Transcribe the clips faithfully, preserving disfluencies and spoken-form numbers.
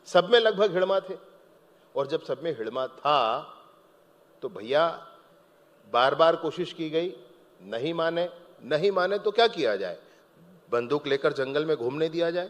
सब में लगभग हिड़मा थे। और जब सब में हिड़मा था, तो भैया, बार बार कोशिश की गई, नहीं माने। नहीं माने तो क्या किया जाए? बंदूक लेकर जंगल में घूमने दिया जाए।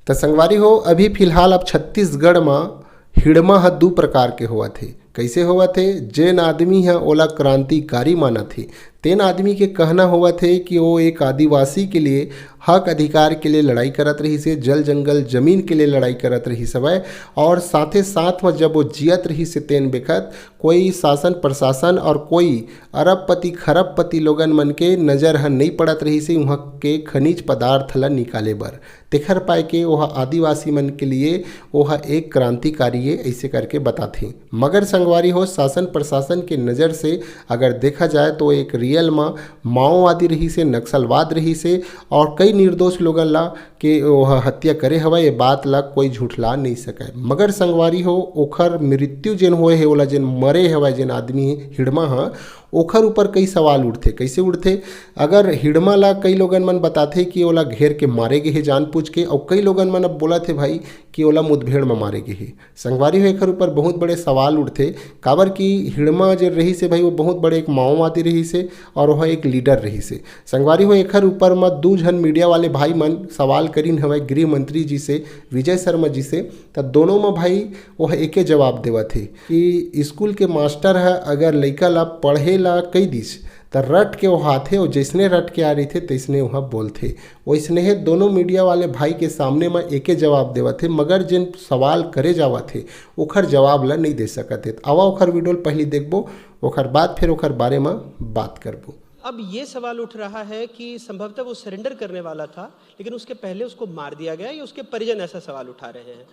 त संगवारी हो, अभी फिलहाल अब छत्तीसगढ़ म हिड़मा ह दू प्रकार के होवत हे। कइसे होवत हे? जेन आदमी ह ओला क्रांतिकारी मानत हे, तेन आदमी के कहना होवत हे कि वो एक आदिवासी के लिए, हक अधिकार के लिए लड़ाई करत रहिस हे, जल जंगल जमीन के लिए लड़ाई करत रहिस हवय। और साथे साथ म जब वो जियत रहिस हे, तेन बेखत कोई शासन प्रशासन और कोई अरबपति खरबपति लोगन मन के नजर ह नइ पड़त रहिस हे उहाँ के खनिज पदार्थ ल निकाले बर। तेखर पाय के ओह आदिवासी मन के लिए ओह एक क्रांतिकारी ये, अइसे करके बताथे। मगर संगवारी हो, शासन प्रशासन के नजर से अगर देखा जाए तो एक रियल म माओवादी रहिस हे, नक्सलवाद रहिस हे और कई निर्दोष लोगन ला के ओह हत्या करे हवय, ये बात ला कोई झुठला नइ सकय। मगर संगवारी हो, ओखर मृत्यु जेन होए हे, ओला जेन मरे हवय, जेन आदमी हिड़मा ह, ओखर ऊपर कई सवाल उठथे। कइसे उठथे? अगर हिड़मा ला कई लोगन मन बताथे कि ओला घेर के मारे गे हे जानबूझ के, अउ कई लोगन मन अब बोलत हे भाई कि ओला मुठभेड़ म मारे गे हे। संगवारी हो, एखर ऊपर बहुत बड़े सवाल उठथे, काबर कि हिड़मा जे रहिस हे भाई, वो बहुत बड़े एक माओवादी रहिस हे और वह एक लीडर रहिस हे। संगवारी हो, एखर ऊपर म दू झन मीडिया वाले भाई मन सवाल करिन हवय गृह मंत्री जी से, विजय शर्मा जी से। त दोनों म भाई ओह एके जवाब देवत हे कि स्कूल के मास्टर ह अगर लइका ला पढ़े ला कहि दिस, त रट के ओह आथे, अउ जइसने रट के आ रहिथे, तइसने ओह बोलथे। वइसने हे, दोनों मीडिया वाले भाई के सामने म एके जवाब देवत हे, मगर जेन सवाल करे जावत हे, ओखर जवाब ला नइ दे सकत हे। त आवा ओखर वीडियो ल पहिली देखबो, ओखर बाद फिर ओखर बारे म बात करबो। अब ये सवाल उठ रहा है कि संभवतः वो सरेंडर करने वाला था, लेकिन उसके पहले उसको मार दिया गया, या उसके परिजन ऐसा सवाल उठा रहे हैं।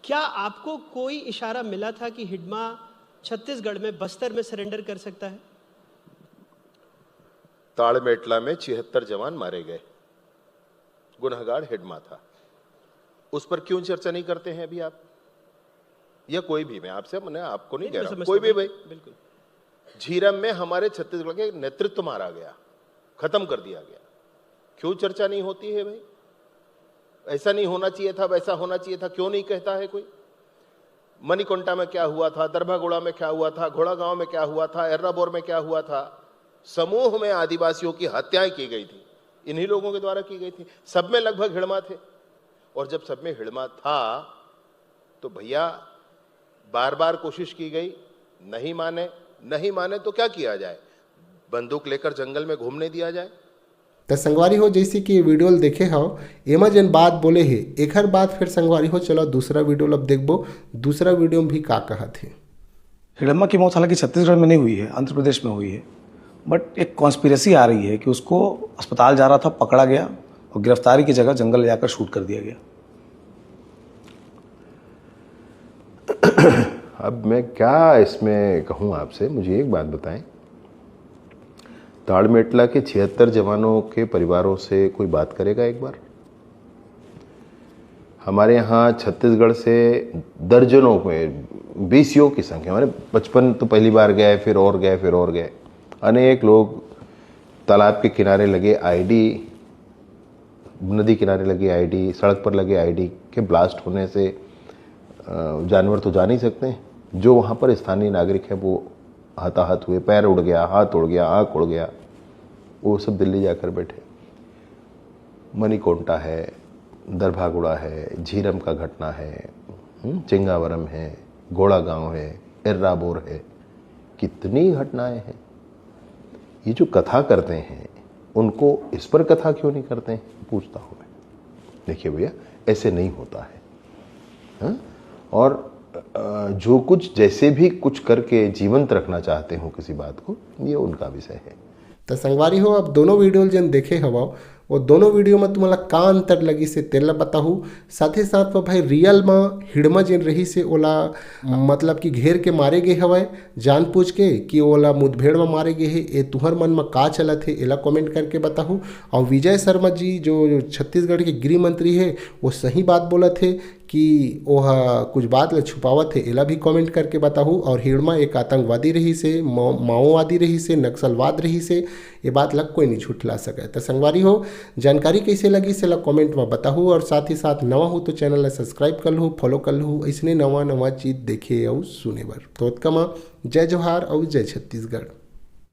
क्या आपको कोई इशारा मिला था कि हिडमा छत्तीसगढ़ में, बस्तर में सरेंडर कर सकता है? ताड़मेटला में छिहत्तर जवान मारे गए, गुनहगार हिडमा था, उस पर क्यों चर्चा नहीं करते हैं अभी आप? या कोई भी, मैं आपसे, मैंने आपको नहीं नहीं, कह मैं रहा, समझता कोई भी हूँ। भाई। बिल्कुल। झीरम में हमारे छत्तीसगढ़ के नेतृत्व मारा गया, खत्म कर दिया गया, क्यों चर्चा नहीं होती है भाई? ऐसा नहीं होना चाहिए था, वैसा होना चाहिए था, क्यों नहीं कहता है कोई? मणिकोंटा में क्या हुआ था, दरभागोड़ा में क्या हुआ था, घोड़ागांव में क्या हुआ था, एर्राबोर में क्या हुआ था? समूह में आदिवासियों की हत्याएं की गई थी, इन्हीं लोगों के द्वारा की गई थी। सब में लगभग हिड़मा थे, और जब सब में हिड़मा था, तो भैया, बार बार कोशिश की गई, नहीं माने। नहीं माने तो क्या किया जाए? बंदूक लेकर जंगल में घूमने दिया जाए? त संगवारी हो, जइसे कि ये वीडियो ल देखे हव, एमा जेन बात बोले हे, एखर बाद फिर संगवारी हो, चलो दूसरा वीडियो ल अब देखबो, दूसरा वीडियो में भी का कहत हे। हिड़म्मा की मौत हालांकि छत्तीसगढ़ में नहीं हुई है, आंध्र प्रदेश में हुई है, बट एक कॉन्स्पिरेसी आ रही है कि उसको अस्पताल जा रहा था, पकड़ा गया और गिरफ्तारी की जगह जंगल ले जाकर शूट कर दिया गया। अब मैं क्या इसमें कहूँ आपसे, मुझे एक बात बताएं, ताड़मेटला के छिहत्तर जवानों के परिवारों से कोई बात करेगा एक बार? हमारे यहाँ छत्तीसगढ़ से दर्जनों में बीसीओ की संख्या, माने पचपन तो पहली बार गए, फिर और गए, फिर और गए। अनेक लोग तालाब के किनारे लगे आईडी, नदी किनारे लगे आईडी, सड़क पर लगे आईडी के ब्लास्ट होने से, अ, जानवर तो जा नहीं सकते हैं। जो वहाँ पर स्थानीय नागरिक है, वो हताहत हुए, पैर उड़ गया, हाथ उड़ गया, आँख उड़ गया, वो सब दिल्ली जाकर बैठे। मणिकोंटा है, दरभागुड़ा है, झीरम का घटना है, हम्म, चिंगावरम है, गोड़ागांव है, एर्राबोर है, कितनी घटनाएं हैं। ये जो कथा करते हैं, उनको इस पर कथा क्यों नहीं करते हैं, पूछता हूँ मैं। देखिए भैया, ऐसे नहीं होता है, हाँ? और, अ, जो कुछ, जैसे भी कुछ करके जीवंत रखना चाहते हो किसी बात को, ये उनका विषय है। त संगवारी हो, अब दोनों वीडियो ल जेन देखे हवव, वो दोनों वीडियो म तुमन ला का अंतर लगिस हे, तेन ला बताहू। साथे साथ म भाई, रियल म हिड़मा जेन रहिस हे, ओला, मतलब कि घेर के मारे गे हवय जानबूझ के, कि ओला मुठभेड़ म मारे गे हे, ए तुहर मन म का चलत हे, एला कमेंट करके बताहू। अउ विजय शर्मा जी, जो, जो छत्तीसगढ़ के गृह मंत्री हे, वो सही बात बोलत हे कि ओह कुछ बात ल छुपावत हे, एला भी comment करके बताहू। और हिड़मा एक आतंकवादी रहिस हे, मो-, माओवादी रहिस हे, नक्सलवाद रहिस हे, ये बात ल कोई नहीं झुठला सकय। त संगवारी हो, जानकारी कैसे लगिस, एला comment म बताहू। और साथ ही साथ नवा हो तो channel ला subscribe कर लहू, follow कर लहू, अइसने नवा नवा चीज देखे अउ सुने बर। तो ओतका म जय जोहार अउ जय छत्तीसगढ़।